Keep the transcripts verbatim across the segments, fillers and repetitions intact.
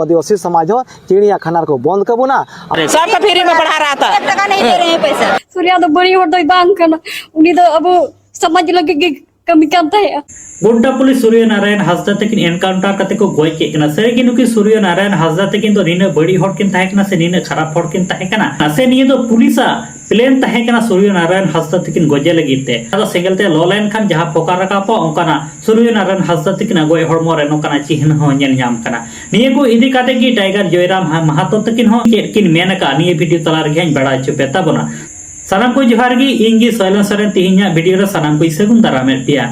ᱟᱹᱫᱤᱵᱟᱹᱥᱤ ᱥᱚᱢᱟᱡᱽ ᱦᱚᱸ ᱪᱤᱲᱤᱭᱟᱠᱷᱟᱱᱟ ᱨᱮᱠᱚ ᱵᱚᱸᱫᱽ ᱠᱟᱵᱚᱱᱟ᱾ सबका फ्री में पढ़ा रहा था। ᱴᱟᱠᱟ ᱱᱤᱡᱮ ᱨᱮ ᱯᱚᱭᱥᱟ᱾ ᱥᱩᱨᱭᱟ ᱫᱚ ᱵᱟᱹᱲᱤᱡ ᱦᱚᱲ ᱫᱚᱭ ᱵᱟᱝ ᱠᱟᱱᱟ, ᱩᱱᱤ ᱫᱚ ᱟᱵᱚ ᱥᱚᱢᱟᱡᱽ ᱞᱟᱹᱜᱤᱫ ᱜᱮ ᱠᱟᱹᱢᱤ ᱠᱟᱱ ᱛᱟᱦᱮᱸᱜᱼᱟ᱾ ᱜᱳᱰᱰᱟ ᱯᱩᱞᱤᱥ ᱥᱩᱨᱭᱚ ᱱᱟᱨᱟᱭᱚᱱ ᱦᱟᱸᱥᱫᱟ ᱛᱟᱹᱠᱤᱱ ᱮᱱᱠᱟᱣᱩᱱᱴᱟᱨ ᱠᱟᱛᱮ ᱠᱚ ᱜᱚᱡ ᱠᱮᱫ ᱠᱤᱱᱟ᱾ ᱥᱟᱹᱨᱤᱜᱮ ᱱᱩᱠᱤᱱ ᱥᱩᱨᱭᱚ ᱱᱟᱨᱟᱭᱚᱱ ᱦᱟᱸᱥᱫᱟ ᱛᱟᱹᱠᱤᱱ ᱫᱚ ᱱᱤᱱᱟᱹᱜ ᱵᱟᱹᱲᱤᱡ ᱦᱚᱲ ᱠᱤᱱ ᱛᱟᱦᱮᱸ ᱠᱟᱱᱟ ᱥᱮ ᱱᱤᱱᱟᱹᱜ ᱠᱷᱟᱨᱟᱯ ᱦᱚᱲ ᱠᱤᱱ ᱛᱟᱦᱮᱸ ᱠᱟᱱᱟ? ᱥᱮ ᱱᱤᱭᱟᱹ ᱫᱚ ᱯᱩᱞᱤᱥᱟᱜ ᱯᱞᱮᱱ ᱛᱟᱦᱮᱸ ᱠᱟᱱᱟ ᱥᱩᱨᱭᱚ ᱱᱟᱨᱟᱭᱚᱱ ᱦᱟᱸᱥᱫᱟ ᱛᱟᱹᱠᱤᱱ ᱜᱚᱡᱮ ᱞᱟᱹᱜᱤᱫ ᱛᱮ? ᱟᱫᱚ ᱥᱮᱸᱜᱮᱞ ᱛᱮ ᱞᱚ ᱞᱮᱱᱠᱷᱟᱱ ᱡᱟᱦᱟᱸ ᱯᱷᱚᱠᱟ ᱨᱟᱠᱟᱵᱚᱜ, ᱚᱱᱠᱟᱱᱟᱜ ᱥᱩᱨᱭᱚ ᱱᱟᱨᱟᱭᱚᱱ ᱦᱟᱸᱥᱫᱟ ᱛᱟᱹᱠᱤᱱᱟᱜ ᱜᱚᱡ ᱦᱚᱲᱢᱚ ᱨᱮ ᱱᱚᱝᱠᱟᱱᱟᱜ ᱪᱤᱦᱱᱟᱹ ᱦᱚᱸ ᱧᱮᱞ ᱧᱟᱢ ᱠᱟᱱᱟ᱾ ᱱᱤᱭᱟᱹ ᱠᱚ ᱤᱫᱤ ᱠᱟᱛᱮ ᱜᱮ ᱴᱟᱭᱜᱟᱨ ᱡᱚᱭᱨᱟᱢ ᱦᱟ-, ᱢᱟᱦᱟᱛᱚ ᱛᱟᱹᱠᱤᱱ ᱦᱚᱸ ᱪᱮᱫ ᱠᱤᱱ ᱢᱮᱱ ᱟᱠᱟᱫᱼᱟ, ᱱᱤᱭᱟᱹ ᱵᱷᱤᱰᱤᱭᱳ ᱛᱟᱞᱟ ᱨᱮᱜᱮ ᱦᱟᱸᱜ ᱤᱧ ᱵᱟᱲᱟᱭ ᱦᱚᱪᱚ ᱯᱮ ᱛᱟᱵᱚᱱᱟ᱾ ᱥᱟᱱᱟᱢ ᱠᱚ ᱡᱚᱦᱟᱨ ᱜᱮ, ᱤᱧ ᱜᱮ ᱥᱚᱭᱞᱚᱱ ᱥᱚᱨᱮᱱ, ᱛᱮᱦᱮᱧᱟᱜ ᱵᱷᱤᱰᱤᱭᱳ ᱨᱮ ᱥᱟᱱᱟᱢ ᱠᱚ ᱥᱟᱹᱜᱩᱱ ᱫᱟᱨᱟᱢᱮᱫ ᱯᱮᱭᱟ᱾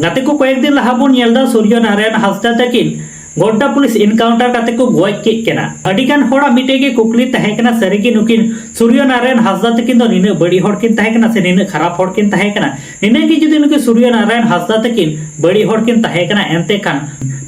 ᱜᱟᱛᱮ ᱠᱚ, ᱠᱚᱭᱮᱠ ᱫᱤᱱ ᱞᱟᱦᱟ ᱵᱚᱱ ᱧᱮᱞ ᱮᱫᱟ ᱥᱩᱨᱡᱚ ᱱᱟᱨᱟᱭᱚᱱ ᱦᱟᱸᱥᱫᱟ ᱛᱟᱹᱠᱤᱱ ᱜᱳᱰᱰᱟ ᱯᱩᱞᱤᱥ ᱮᱱᱠᱟᱣᱩᱱᱴᱟᱨ ᱠᱟᱛᱮ ᱠᱚ ᱜᱚᱡ ᱠᱮᱫ ᱠᱤᱱᱟ᱾ ᱟᱹᱰᱤ ᱜᱟᱱ ᱦᱚᱲᱟᱜ ᱢᱤᱫᱴᱮᱡ ᱜᱮ ᱠᱩᱠᱞᱤ ᱛᱟᱦᱮᱸ ᱠᱟᱱᱟ, ᱥᱟᱹᱨᱤ ᱜᱮ ᱱᱩᱠᱤᱱ ᱥᱩᱨᱡᱚ ᱱᱟᱨᱟᱭᱚᱱ ᱦᱟᱸᱥᱫᱟ ᱛᱟᱹᱠᱤᱱ ᱫᱚ ᱱᱤᱱᱟᱹᱜ ᱵᱟᱹᱲᱤᱡ ᱦᱚᱲ ᱠᱤᱱ ᱛᱟᱦᱮᱸ ᱠᱟᱱᱟ ᱥᱮ ᱱᱤᱱᱟᱹᱜ ᱠᱷᱟᱨᱟᱯ ᱦᱚᱲ ᱠᱤᱱ ᱛᱟᱦᱮᱸ ᱠᱟᱱᱟ? ᱱᱤᱱᱟᱹᱜ ᱜᱮ ᱡᱩᱫᱤ ᱱᱩᱠᱤᱱ ᱥᱩᱨᱡᱚ ᱱᱟᱨᱟᱭᱚᱱ ᱦᱟᱸᱥᱫᱟ ᱛᱟᱹᱠᱤᱱ ᱵᱟᱹᱲᱤᱡ ᱦᱚᱲ ᱠᱤᱱ ᱛᱟᱦᱮᱸ ᱠᱟᱱᱟ, ᱮᱱᱛᱮ ᱠᱷᱟᱱ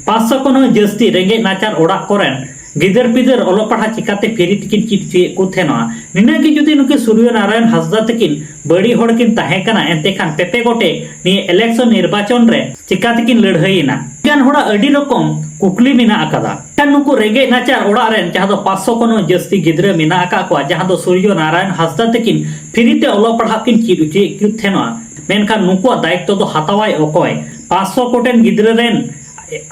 ᱯᱟᱸᱪᱥᱚ ᱠᱷᱚᱱ ᱦᱚᱸ ᱡᱟᱹᱥᱛᱤ ᱨᱮᱸᱜᱮᱡ ᱱᱟᱪᱟᱨ ᱚᱲᱟᱜ ᱠᱚᱨᱮᱱ ᱜᱤᱫᱟᱹᱨ ᱯᱤᱫᱟᱹᱨ ᱚᱞᱚᱜ ᱯᱟᱲᱦᱟᱜ ᱪᱤᱠᱟᱛᱮ ᱯᱷᱤᱨᱤ ᱛᱮᱠᱤᱱ ᱪᱮᱫ ᱦᱚᱪᱚᱭᱮᱫ ᱠᱚ ᱛᱟᱦᱮᱱᱟ? ᱱᱤᱱᱟᱹᱜ ᱜᱮ ᱡᱩᱫᱤ ᱱᱩᱠᱤᱱ ᱥᱩᱨᱡᱚ ᱱᱟᱨᱟᱭᱚᱱ ᱦᱟᱸᱥᱫᱟ ᱛᱟᱹᱠᱤᱱ ᱵᱟᱹᱲᱤᱡ ᱦᱚᱲ ᱠᱤᱱ ᱛᱟᱦᱮᱸ ᱠᱟᱱᱟ, ᱮᱱᱛᱮ ᱠᱷᱟᱱ ᱯᱮᱯᱮ ᱜᱚᱴᱮᱡ ᱱᱤᱭᱟᱹ ᱤᱞᱮᱠᱥᱚᱱ ᱱᱤᱨᱵᱟᱪᱚᱱ ᱨᱮ ᱪᱤᱠᱟ ᱛᱮᱠᱤᱱ ᱞᱟᱹᱲᱦᱟᱹᱭᱮᱱᱟ? ᱮᱱᱠᱷᱟᱱ ᱦᱚᱲᱟᱜ ᱟᱹᱰᱤ ᱨᱚᱠᱚᱢ ᱠᱩᱠᱞᱤ ᱢᱮᱱᱟᱜ ᱟᱠᱟᱫᱟ᱾ ᱮᱱᱠᱷᱟᱱ ᱱᱩᱠᱩ ᱨᱮᱸᱜᱮᱡ ᱱᱟᱪᱟᱨ ᱚᱲᱟᱜ ᱨᱮᱱ ᱡᱟᱦᱟᱸ ᱫᱚ ᱯᱟᱸᱪᱥᱚ ᱠᱷᱚᱱ ᱦᱚᱸ ᱡᱟᱹᱥᱛᱤ ᱜᱤᱫᱽᱨᱟᱹ ᱢᱮᱱᱟᱜ ᱟᱠᱟᱫ ᱠᱚᱣᱟ, ᱡᱟᱦᱟᱸ ᱫᱚ ᱥᱩᱨᱡᱚ ᱱᱟᱨᱟᱭᱚᱱ ᱦᱟᱸᱥᱫᱟ ᱛᱟᱹᱠᱤᱱ ᱯᱷᱤᱨᱤ ᱛᱮ ᱚᱞᱚᱜ ᱯᱟᱲᱦᱟᱜ ᱠᱤᱱ ᱪᱮᱫ ᱦᱚᱪᱚᱭᱮᱫ ᱠᱚ ᱛᱟᱦᱮᱱᱟ, ᱢᱮᱱᱠᱷᱟᱱ ᱱᱩᱠᱩᱣᱟᱜ ᱫᱟᱭᱤᱛᱛᱚ ᱫᱚ ᱦᱟᱛᱟᱣᱟᱭ ᱚᱠᱚᱭ? ᱯᱟᱸᱪᱥᱚ ᱠᱚᱴᱮᱱ ᱜᱤᱫᱽᱨᱟᱹ ᱨᱮᱱ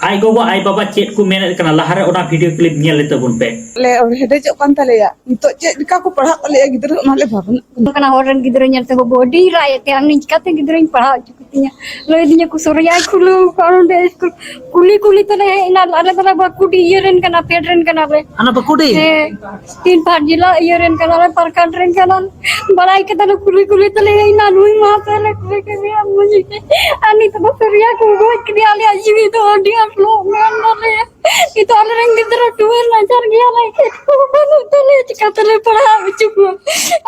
ᱟᱡ ᱜᱚᱜᱚ ᱟᱡ ᱵᱟᱵᱟ ᱪᱮᱫ ᱠᱚ ᱢᱮᱱᱮᱫ ᱠᱟᱱᱟ, ᱞᱟᱦᱟᱨᱮ ᱚᱱᱟ ᱵᱷᱤᱰᱤᱭᱳ ᱠᱞᱤᱯ ᱧᱮᱞ ᱞᱮ ᱛᱟᱵᱚᱱ ᱯᱮ᱾ ᱞᱮ ᱦᱮᱰᱮᱡᱚᱜ ᱠᱟᱱ ᱛᱟᱞᱮᱭᱟ᱾ ᱱᱤᱛᱚᱜ ᱪᱮᱫ ᱞᱮᱠᱟ ᱠᱚ ᱯᱟᱲᱦᱟᱜ ᱛᱟᱞᱮᱭᱟ ᱜᱤᱫᱽᱨᱟᱹ, ᱚᱱᱟ ᱞᱮ ᱵᱷᱟᱵᱽᱱᱟᱜ ᱠᱟᱱᱟ᱾ ᱠᱟᱱᱟ ᱦᱚᱲ ᱨᱮᱱ ᱜᱤᱫᱽᱨᱟᱹ ᱧᱮᱞ ᱛᱮ ᱵᱟᱹᱵᱩ ᱟᱹᱰᱤ ᱨᱟᱜ ᱮᱫ ᱛᱟᱦᱮᱸ, ᱟᱢ ᱪᱤᱠᱟᱛᱮ ᱜᱤᱫᱽᱨᱟᱹᱧ ᱯᱟᱲᱦᱟᱣ ᱦᱚᱪᱚ ᱠᱤᱛᱤᱧᱟ? ᱞᱟᱹᱭ ᱫᱤᱧᱟ ᱠᱚ ᱥᱚᱨᱭᱟᱭ ᱠᱷᱩᱞᱟᱹᱣ ᱠᱟᱜᱼᱟ ᱚᱸᱰᱮ ᱥᱠᱩᱞ᱾ ᱠᱩᱞᱤ ᱠᱩᱞᱤ ᱛᱮᱞᱮ ᱦᱮᱡ ᱮᱱᱟ, ᱟᱞᱮ ᱫᱚᱞᱮ ᱵᱟᱹᱠᱩᱰᱤ ᱤᱭᱟᱹ ᱨᱮᱱ ᱠᱟᱱᱟ, ᱯᱷᱮᱰ ᱨᱮᱱ ᱠᱟᱱᱟᱞᱮ᱾ ᱦᱟᱱᱟ ᱵᱟᱹᱠᱩᱰᱤ? ᱦᱮᱸ, ᱛᱤᱱ ᱯᱷᱟᱴ ᱡᱮᱞᱟ ᱤᱭᱟᱹ ᱨᱮᱱ ᱠᱟᱱᱟᱞᱮ, ᱯᱟᱨᱠᱟᱱ ᱨᱮᱱ ᱠᱟᱱᱟᱞᱮ᱾ ᱵᱟᱲᱟᱭ ᱠᱮᱫᱟᱞᱮ ᱠᱩᱞᱤ ᱠᱩᱞᱤ ᱛᱮᱞᱮ ᱦᱮᱡ ᱮᱱᱟ, ᱱᱩᱭ ᱢᱟ ᱛᱟᱦᱞᱮ ᱠᱩᱞᱤ ᱠᱮᱫᱮᱭᱟ ᱢᱚᱡᱽ ᱜᱮ᱾ ᱟᱨ ᱱᱤᱛᱚᱜ ᱫᱚ ᱥᱚᱨᱭᱟ ᱠᱚ ᱜᱚᱡ ᱠᱮᱫᱮᱭᱟ, ᱟᱞᱮᱭᱟᱜ ᱡᱤᱣᱤ ᱫᱚ ᱟᱹᱰᱤ ᱟᱸᱴ ᱞᱚ ᱢᱮᱱ ᱫᱟᱞᱮ᱾ ᱱᱤᱛᱚᱜ ᱟᱞᱮᱨᱮᱱ ᱜᱤᱫᱽᱨᱟᱹ ᱴᱩᱣᱟᱹᱨ ᱱᱟᱪᱟᱨ ᱜᱮᱭᱟᱞᱮ, ᱪᱮᱫ ᱠᱚ ᱵᱟᱹᱱᱩᱜ ᱛᱟᱞᱮᱭᱟ, ᱪᱤᱠᱟᱹ ᱛᱮᱞᱮ ᱯᱟᱲᱦᱟᱣ ᱦᱚᱪᱚ ᱠᱚᱣᱟ?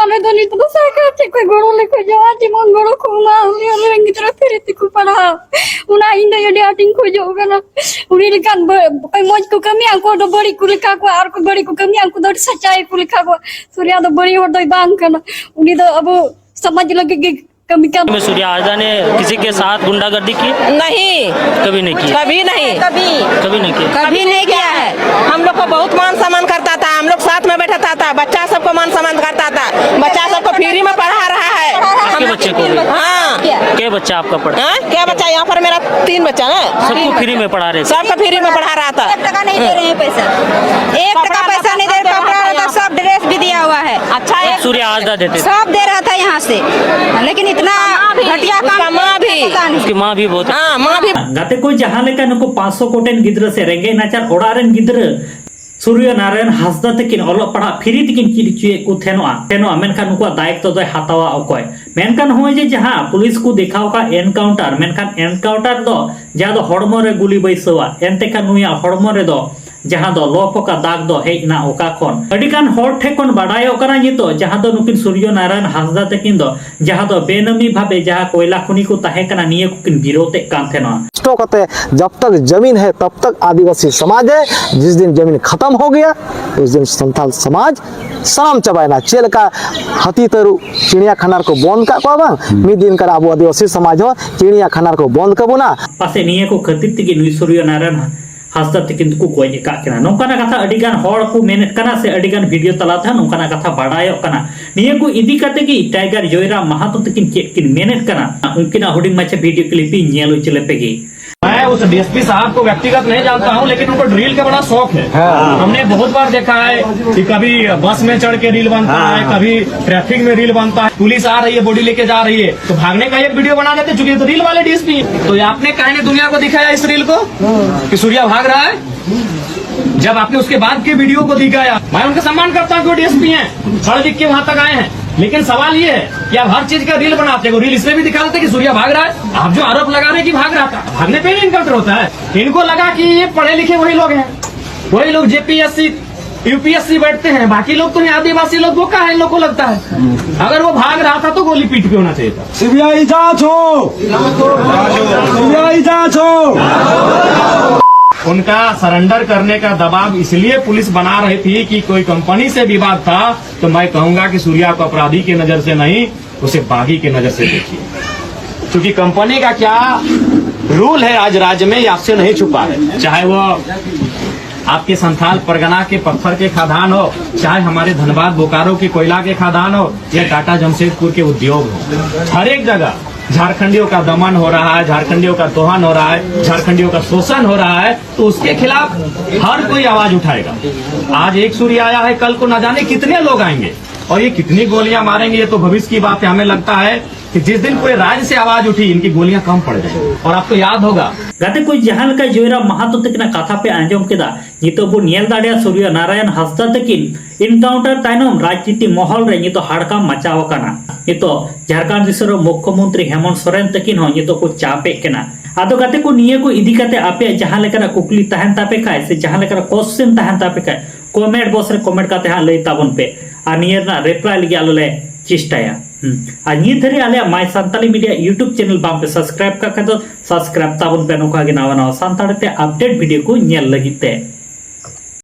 ᱟᱞᱮ ᱫᱚ ᱱᱤᱛᱚᱜ ᱫᱚ ᱥᱚᱨᱠᱟᱨ ᱴᱷᱮᱱ ᱠᱷᱚᱱ ᱜᱚᱲᱚ ᱞᱮ ᱠᱷᱚᱡᱚᱜᱼᱟ, ᱡᱮᱢᱚᱱ ᱜᱚᱲᱚ ᱠᱚ ᱮᱢᱟ ᱞᱮᱭᱟ, ᱟᱞᱮᱨᱮᱱ ᱜᱤᱫᱽᱨᱟᱹ ᱯᱷᱤᱨᱤ ᱛᱮᱠᱚ ᱯᱟᱲᱦᱟᱣ᱾ ᱚᱱᱟ ᱤᱧ ᱫᱚ ᱟᱹᱰᱤ ᱟᱸᱴᱤᱧ ᱠᱷᱚᱡᱚᱜ ᱠᱟᱱᱟ᱾ ᱩᱱᱤ ᱞᱮᱠᱟᱱ ᱵᱟᱹ-, ᱚᱠᱚᱭ ᱢᱚᱡᱽ ᱠᱚ ᱠᱟᱹᱢᱤᱭᱟ, ᱩᱱᱠᱩ ᱫᱚ ᱵᱟᱹᱲᱤᱡ ᱠᱚ ᱞᱮᱠᱷᱟ ᱠᱚᱣᱟ, ᱟᱨ ᱚᱠᱚᱭ ᱵᱟᱹᱲᱤᱡ ᱠᱚ ᱠᱟᱹᱢᱤᱭᱟ, ᱩᱱᱠᱩ ᱫᱚ ᱟᱹᱰᱤ ᱥᱟᱪᱟᱭ ᱠᱚ ᱞᱮᱠᱷᱟ ᱠᱚᱣᱟ᱾ ᱥᱩᱨᱭᱟ ᱫᱚ ᱵᱟᱹᱲᱤᱡ ᱦᱚᱲ ᱫᱚᱭ ᱵᱟᱝ ᱠᱟᱱᱟ, ᱩᱱᱤ ᱫᱚ ᱟᱵᱚ ᱥᱚᱢᱟᱡᱽ ᱞᱟᱹᱜᱤᱫ ᱜᱮ कभी कभी में सूर्या हांसदा ने किसी के साथ गुंडागर्दी की? नहीं। कभी नहीं की। कभी नहीं। कभी कभी नहीं की। कभी नहीं किया है। हम लोग को बहुत मान सम्मान करता था, हम लोग साथ में बैठता था, बच्चा सबको मान सम्मान करता था, बच्चा सबको फ्री में पढ़ा रहा है। आपके बच्चे को भी? हाँ। क्या बच्चा आपका पढ़ा? हाँ? क्या बच्चा? यहाँ पर मेरा तीन बच्चा ना। सबको फ्री में पढ़ा रहे थे? सबको फ्री में पढ़ा रहा था। एक टका नहीं दे रहे हैं पैसा। एक टका पैसा नहीं दे रहे, कपड़ा रहता, सब ड्रेस भी दिया हुआ है। अच्छा है। सूर्या हांसदा देते थे? सब दे रहा था यहाँ से, लेकिन इतना घटिया काम। उसका माँ भी। पता नहीं। उसकी माँ भी बहुत। हाँ, माँ भी। ᱜᱟᱛᱮ ᱠᱚ, ᱡᱟᱦᱟᱸ ᱞᱮᱠᱟ ᱱᱩᱠᱩ ᱯᱟᱸᱪᱥᱚ ᱠᱚᱴᱮᱱ ᱜᱤᱫᱽᱨᱟᱹ ᱥᱮ ᱨᱮᱸᱜᱮᱡ ᱱᱟᱪᱟᱨ ᱚᱲᱟᱜ ᱨᱮᱱ ᱜᱤᱫᱽᱨᱟᱹ ᱥᱩᱨᱭᱚ ᱱᱟᱨᱟᱭᱚᱱ ᱦᱟᱸᱥᱫᱟ ᱛᱟᱹᱠᱤᱱ ᱚᱞᱚᱜ ᱯᱟᱲᱦᱟᱜ ᱯᱷᱤᱨᱤ ᱛᱮᱠᱤᱱ ᱪᱮᱫ ᱦᱚᱪᱚᱭᱮᱫ ᱠᱚ ᱛᱟᱦᱮᱱᱚᱜᱼᱟ, ᱛᱟᱦᱮᱱᱚᱜᱼᱟ, ᱢᱮᱱᱠᱷᱟᱱ ᱱᱩᱠᱩᱣᱟᱜ ᱫᱟᱭᱤᱛᱛᱚ ᱫᱚᱭ ᱦᱟᱛᱟᱣᱟ ᱚᱠᱚᱭ? ᱢᱮᱱᱠᱷᱟᱱ ᱱᱚᱜᱼᱚᱭ ᱡᱮ ᱡᱟᱦᱟᱸ ᱯᱩᱞᱤᱥ ᱠᱚ ᱫᱮᱠᱷᱟᱣ ᱟᱠᱟᱫ ᱮᱱᱠᱟᱣᱩᱱᱴᱟᱨ, ᱢᱮᱱᱠᱷᱟᱱ ᱮᱱᱠᱟᱣᱩᱱᱴᱟᱨ ᱫᱚ ᱡᱟᱦᱟᱸ ᱫᱚ ᱦᱚᱲᱢᱚ ᱨᱮ ᱜᱩᱞᱤ ᱵᱟᱹᱭᱥᱟᱹᱣᱟ, ᱮᱱᱛᱮ ᱠᱷᱟᱱ ᱱᱩᱭᱟᱜ ᱦᱚᱲᱢᱚ ᱨᱮᱫᱚ ᱡᱟᱦᱟᱸ ᱫᱚ ᱞᱚ ᱯᱷᱚᱠᱟ ᱫᱟᱜᱽ ᱫᱚ ᱦᱮᱡ ᱮᱱᱟ ᱚᱠᱟ ᱠᱷᱚᱱ? ᱟᱹᱰᱤ ᱜᱟᱱ ᱦᱚᱲ ᱴᱷᱮᱱ ᱠᱷᱚᱱ ᱵᱟᱰᱟᱭᱚᱜ ᱠᱟᱱᱟ ᱱᱤᱛᱚᱜ ᱡᱟᱦᱟᱸ ᱫᱚ ᱱᱩᱠᱤᱱ ᱥᱩᱨᱭᱚ ᱱᱟᱨᱟᱭᱚᱱ ᱦᱟᱸᱥᱫᱟ ᱛᱟᱹᱠᱤᱱ ᱫᱚ ᱡᱟᱦᱟᱸ ᱫᱚ ᱵᱮᱱᱟᱢᱤ ᱵᱷᱟᱵᱮ ᱡᱟᱦᱟᱸ ᱠᱚᱭᱞᱟ ᱠᱷᱚᱱᱤ ᱠᱚ ᱛᱟᱦᱮᱸ ᱠᱟᱱᱟ, ᱱᱤᱭᱟᱹ ᱠᱚᱠᱤᱱ ᱵᱤᱨᱳᱫᱮᱫ ᱠᱟᱱ ᱛᱟᱦᱮᱱᱟ᱾ ᱠᱚᱥᱴᱚ ᱠᱟᱛᱮ, जब तक जमीन है तब तक आदिवासी समाज है। जिस दिन जमीन खत्म हो गया, उस दिन संथाल समाज ᱥᱟᱱᱟᱢ ᱪᱟᱵᱟᱭᱮᱱᱟ᱾ ᱪᱮᱫ ᱞᱮᱠᱟ ᱦᱟᱹᱛᱤ ᱛᱟᱹᱨᱩᱵ ᱪᱤᱲᱤᱭᱟᱠᱷᱟᱱᱟ ᱨᱮᱠᱚ ᱵᱚᱱᱫ ᱠᱟᱜ ᱠᱚᱣᱟ ᱵᱟᱝ, ᱢᱤᱫ ᱫᱤᱱ ᱠᱟᱱᱟ ᱟᱵᱚ ᱟᱹᱫᱤᱵᱟᱹᱥᱤ ᱥᱚᱢᱟᱡᱽ ᱦᱚᱸ ᱪᱤᱲᱤᱭᱟᱠᱷᱟᱱᱟ ᱨᱮᱠᱚ ᱵᱚᱱᱫ ᱠᱟᱵᱚᱱᱟ᱾ ᱯᱟᱥᱮᱡ ᱱᱤᱭᱟᱹ ᱠᱚ ᱠᱷᱟᱹᱛᱤᱨ ᱛᱮᱜᱮ ᱱᱩᱭ ᱥᱩᱨᱭᱚ ᱱᱟᱨᱟᱭᱚᱱ ᱦᱟᱸᱥᱫᱟ ᱛᱟᱹᱠᱤᱱ ᱫᱚᱠᱚ ᱜᱚᱡ ᱟᱠᱟᱫ ᱠᱤᱱᱟ, ᱱᱚᱝᱠᱟᱱᱟᱜ ᱠᱟᱛᱷᱟ ᱟᱹᱰᱤ ᱜᱟᱱ ᱦᱚᱲ ᱠᱚ ᱢᱮᱱᱮᱫ ᱠᱟᱱᱟ ᱥᱮ ᱟᱹᱰᱤ ᱜᱟᱱ ᱵᱷᱤᱰᱤᱭᱳ ᱛᱟᱞᱟ ᱛᱮᱦᱚᱸ ᱱᱚᱝᱠᱟᱱᱟᱜ ᱠᱟᱛᱷᱟ ᱵᱟᱰᱟᱭᱚᱜ ᱠᱟᱱᱟ᱾ ᱱᱤᱭᱟᱹ ᱠᱚ ᱤᱫᱤ ᱠᱟᱛᱮ ᱜᱮ ᱴᱟᱭᱜᱟᱨ ᱡᱚᱭᱨᱟᱢ ᱢᱟᱦᱟᱛᱚ ᱛᱟᱹᱠᱤᱱ ᱪᱮᱫ ᱠᱤᱱ ᱢᱮᱱᱮᱫ ᱠᱟᱱᱟ, ᱩᱱᱠᱤᱱᱟᱜ ᱦᱩᱰᱤᱝ ᱢᱟᱪᱷᱟ ᱵᱷᱤᱰᱤᱭᱳ ᱠᱞᱤᱯ ᱤᱧ ᱧᱮᱞ ᱦᱚᱪᱚ ᱞᱮᱯᱮ ᱜᱮ᱾ मैं उस डीएसपी साहब को व्यक्तिगत नहीं जानता हूँ, लेकिन उनको ड्रिल का बड़ा शौक है। हाँ। हमने बहुत बार देखा है कि कभी बस में चढ़ के रील बनता है, हाँ। कभी ट्रैफिक में रील बनता है, पुलिस आ रही है, बॉडी लेके जा रही है, तो भागने का एक वीडियो बना लेते, चूंकि ये तो रील वाले डीएसपी हैं। तो ये आपने कहने दुनिया को दिखाया इस रील को कि सूर्या भाग रहा है। जब आपने उसके बाद के वीडियो को दिखाया, मैं उनका सम्मान करता हूँ कि वो डीएसपी हैं, पढ़ लिख के वहां तक आए हैं, लेकिन सवाल ये है कि आप हर चीज का रील बनाते हो, रील इसमें भी दिखा देते कि सूर्या भाग रहा है। आप जो आरोप लगा रहे हैं कि भाग रहा था, भागने पे भी इनकाउंटर होता है। इनको लगा कि ये पढ़े लिखे वही लोग हैं, वही लोग जेपीएससी, यूपीएससी बैठते हैं, बाकी लोग तो हैं आदिवासी लोग, वो कहाँ है इन लोग को लगता है? अगर वो भाग रहा था तो गोली पीठ पे होना चाहिए था। सीबीआई जांच हो, सीबीआई जांच हो। उनका सरेंडर करने का दबाव इसलिए पुलिस बना रही थी कि कोई कंपनी से विवाद था, तो मैं कहूंगा कि सूर्या को अपराधी की नजर से नहीं, उसे बागी की नजर से देखिए, क्योंकि कंपनी का क्या रूल है आज राज्य में, ये आपसे नहीं छुपा है। चाहे वो आपके संथाल परगना के पत्थर के खदान हो, चाहे हमारे धनबाद बोकारो के कोयला के खदान हो, या टाटा जमशेदपुर के उद्योग हो, हर एक जगह झारखंडियों का दमन हो रहा है, झारखंडियों का दोहन हो रहा है, झारखंडियों का शोषण हो रहा है, तो उसके खिलाफ हर कोई आवाज उठाएगा। आज एक सूर्य आया है, कल को ना जाने कितने लोग आएंगे और ये कितनी गोलियां मारेंगे, ये तो भविष्य की बात है। हमें लगता है कि जिस दिन पूरे राज्य से आवाज उठी, इनकी गोलियां कम पड़ जाएंगी। और आपको याद होगा, ᱜᱟᱛᱮ ᱠᱚ, ᱡᱟᱦᱟᱸ ᱞᱮᱠᱟ ᱡᱚᱭᱨᱟᱢ ᱢᱟᱦᱟᱛᱚ ᱛᱟᱹᱠᱤᱱᱟᱜ ᱠᱟᱛᱷᱟ ᱯᱮ ᱟᱸᱡᱚᱢ ᱠᱮᱫᱟ, ᱱᱤᱛᱚᱜ ᱵᱚᱱ ᱧᱮᱞ ᱫᱟᱲᱮᱭᱟᱜᱼᱟ ᱥᱩᱨᱭᱚ ᱱᱟᱨᱟᱭᱚᱱ ᱦᱟᱸᱥᱫᱟ ᱛᱟᱹᱠᱤᱱ ᱮᱱᱠᱟᱣᱩᱱᱴᱟᱨ ᱛᱟᱭᱱᱚᱢ ᱨᱟᱡᱽᱱᱤᱛᱤ ᱢᱚᱦᱚᱞ ᱨᱮ ᱱᱤᱛᱚᱜ ᱦᱟᱲᱠᱟᱢ ᱢᱟᱪᱟᱣ ᱟᱠᱟᱱᱟ᱾ ᱱᱤᱛᱚᱜ ᱡᱷᱟᱲᱠᱷᱚᱸᱰ ᱫᱤᱥᱚᱢ ᱨᱮ ᱢᱩᱠᱷᱭᱚᱢᱚᱱᱛᱨᱤ ᱦᱮᱢᱚᱱᱛ ᱥᱚᱨᱮᱱ ᱛᱟᱹᱠᱤᱱ ᱦᱚᱸ ᱱᱤᱛᱚᱜ ᱠᱚ ᱪᱟᱯᱮᱜ ᱠᱟᱱᱟ᱾ ᱟᱫᱚ ᱜᱟᱛᱮ ᱠᱚ, ᱱᱤᱭᱟᱹ ᱠᱚ ᱤᱫᱤ ᱠᱟᱛᱮ ᱟᱯᱮᱭᱟᱜ ᱡᱟᱦᱟᱸ ᱞᱮᱠᱟᱱᱟᱜ ᱠᱩᱠᱞᱤ ᱛᱟᱦᱮᱱ ᱛᱟᱯᱮ ᱠᱷᱟᱡ ᱥᱮ ᱡᱟᱦᱟᱸ ᱞᱮᱠᱟᱱᱟᱜ ᱠᱚᱥᱪᱮᱱ ᱛᱟᱦᱮᱱ ᱛᱟᱯᱮ ᱠᱷᱟᱡ, ᱠᱚᱢᱮᱱᱴ ᱵᱚᱠᱥ ᱨᱮ ᱠᱚᱢᱮᱱᱴ ᱠᱟᱛᱮ ᱦᱟᱸᱜ ᱞᱟᱹᱭ ᱛᱟᱵᱚᱱ ᱯᱮ, ᱟᱨ ᱱᱤᱭᱟᱹ ᱨᱮᱱᱟᱜ ᱨᱤᱯᱞᱟᱭ ᱞᱟᱹᱜᱤᱫ ᱟᱞᱮ ᱞᱮ ᱪᱮᱥᱴᱟᱭᱟ᱾ ᱦᱩᱸ᱾ ᱟᱨ ᱱᱤᱛ ᱫᱷᱟᱹᱨᱤᱡ ᱟᱞᱮᱭᱟᱜ ᱢᱟᱭ ᱥᱟᱱᱛᱟᱞᱤ ᱢᱤᱰᱤᱭᱟ YouTube ᱪᱮᱱᱮᱞ ᱵᱟᱝ ᱯᱮ ᱥᱟᱵᱥᱠᱨᱟᱭᱤᱵ ᱠᱟᱜ ᱠᱷᱟᱡ ᱫᱚ ᱥᱟᱵᱥᱠᱨᱟᱭᱤᱵ ᱛᱟᱵᱚᱱ ᱯᱮ, ᱱᱚᱝᱠᱟ ᱜᱮ ᱱᱟᱣᱟ ᱱᱟᱣᱟ ᱥᱟᱱᱛᱟᱲᱤ ᱛᱮ ᱟᱯᱰᱮᱴ ᱵᱷᱤᱰᱤᱭᱳ ᱠᱚ ᱧᱮᱞ ᱞᱟᱹᱜᱤᱫ ᱛᱮ᱾